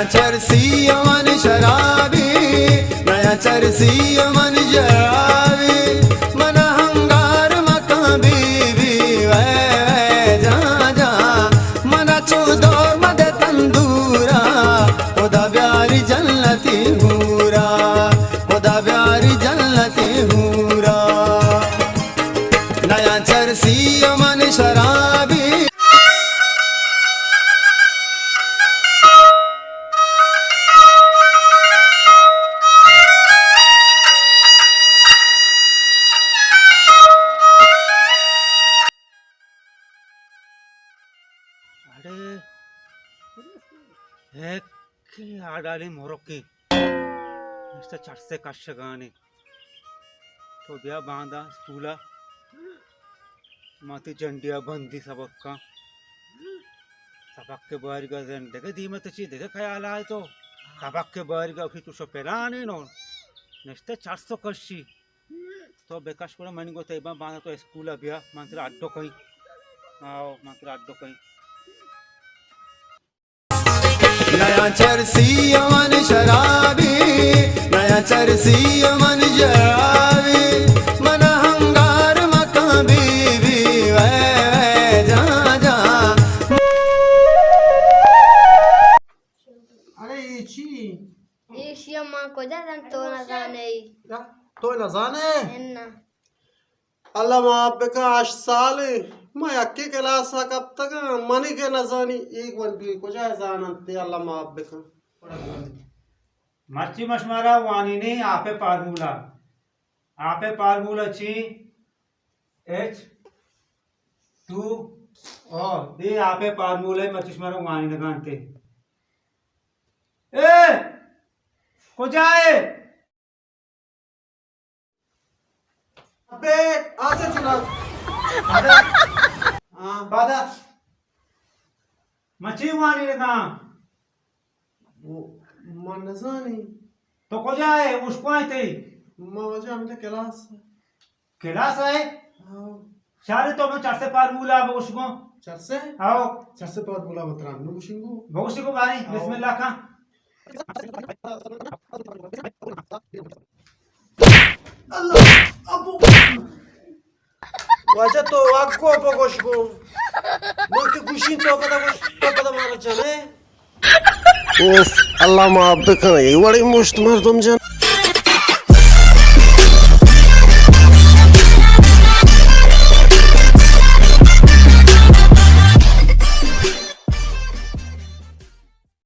چرسی من شرابی، نیا چرسی من شرابی، من ہنگار مکان بی بی، وے وے جان جان، من چو دور مد تندورا، خدا بیاری جنتی ہورا، خدا بیاری جنتی ہورا۔ نیا چرسی من شرابی۔ اڑے، ایک آڈالی مرکی نشتہ چرسے کشگانی۔ تو بیا باندا اسکولا، ما تی جنڈیا بندی سبق کن۔ سبق کے باریگا زندگی دیمت چی دگہ خیال آئے تو۔ سبق کے باریگا اسی تو شو پلانی نو۔ نشتہ چرسو کشی۔ تو بکش کرو منی گو تیبان باندا تو اسکولا بیا، من ترا اڈو کئی۔ آؤ، من ترا اڈو کئی۔ نیا چرسی من شرابی، نیا چرسی من شرابی، من ہنگار مکان بی بی، وے وے جان جان۔ اڑے اے چی؟ ایشی ما کجا زان تو نزانے؟ یا، تو نزانے؟ انا۔ اللہ معاف بکن، ہشت سال ایں۔ ما یکے کلاس ء کپتگاں، منی کہ نزانی، اے گونڈوے کجا زاننت؟ اللہ معاف بکن۔ مرچی ما شمارا وانینیں آپ ء پارمولا۔ آپ ء پارمولا چی؟ ایچ ٹو او۔ اے آپ ء پارمولا مرچی شمارا وانینگانتے۔ اے! کجا ئے؟ ابے، آ چہ چنا۔ ہاں، پادا۔ من چی وانینگاں؟ من نزانی۔ تو کجا ئے؟ اشکوائیں تئی؟ ما واجہ ہمدا کلاس۔ کلاس ء؟ ہاں۔ شاری تو من چرسے پارمولا بگوش گوں۔ چرسے؟ آؤ۔ چرسے پارمولا من ترا نو گوشنگو۔ بگوشی گو باری، ہاں۔ بسم اللہ کن۔ اللہ، ابو۔ واجہ تو واگو بگوش گوں۔ من کہ گوشین تو پدا گوش، تو پدا مارا جنے۔ اوف، اللہ معاف بکن، اے وڑی مشت مردم جن۔